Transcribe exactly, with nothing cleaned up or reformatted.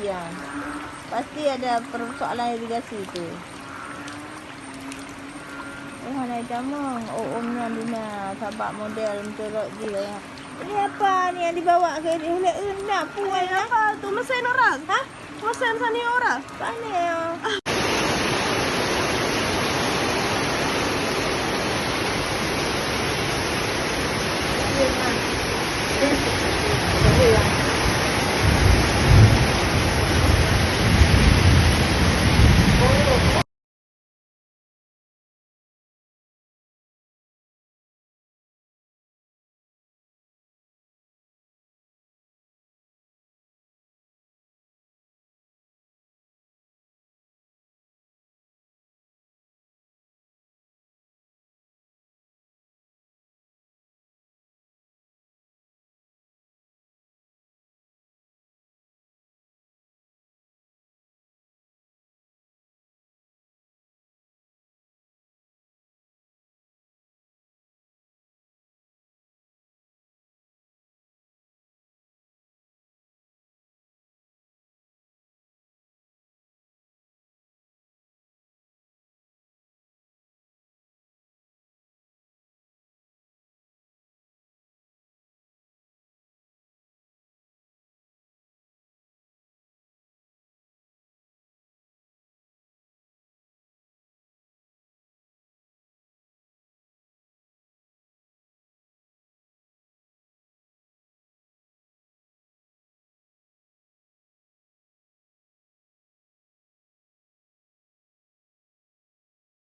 Ya. Pasti ada persoalan irigasi tu. Eh, hana tamong, oh, om nyan dina sabab model meuturot jih. Ini apa ni yang dibawa ke dia? Ulek enda puai lah. Apa tu? Mesin orang? Hah? Mesin sani orang? Pane ya?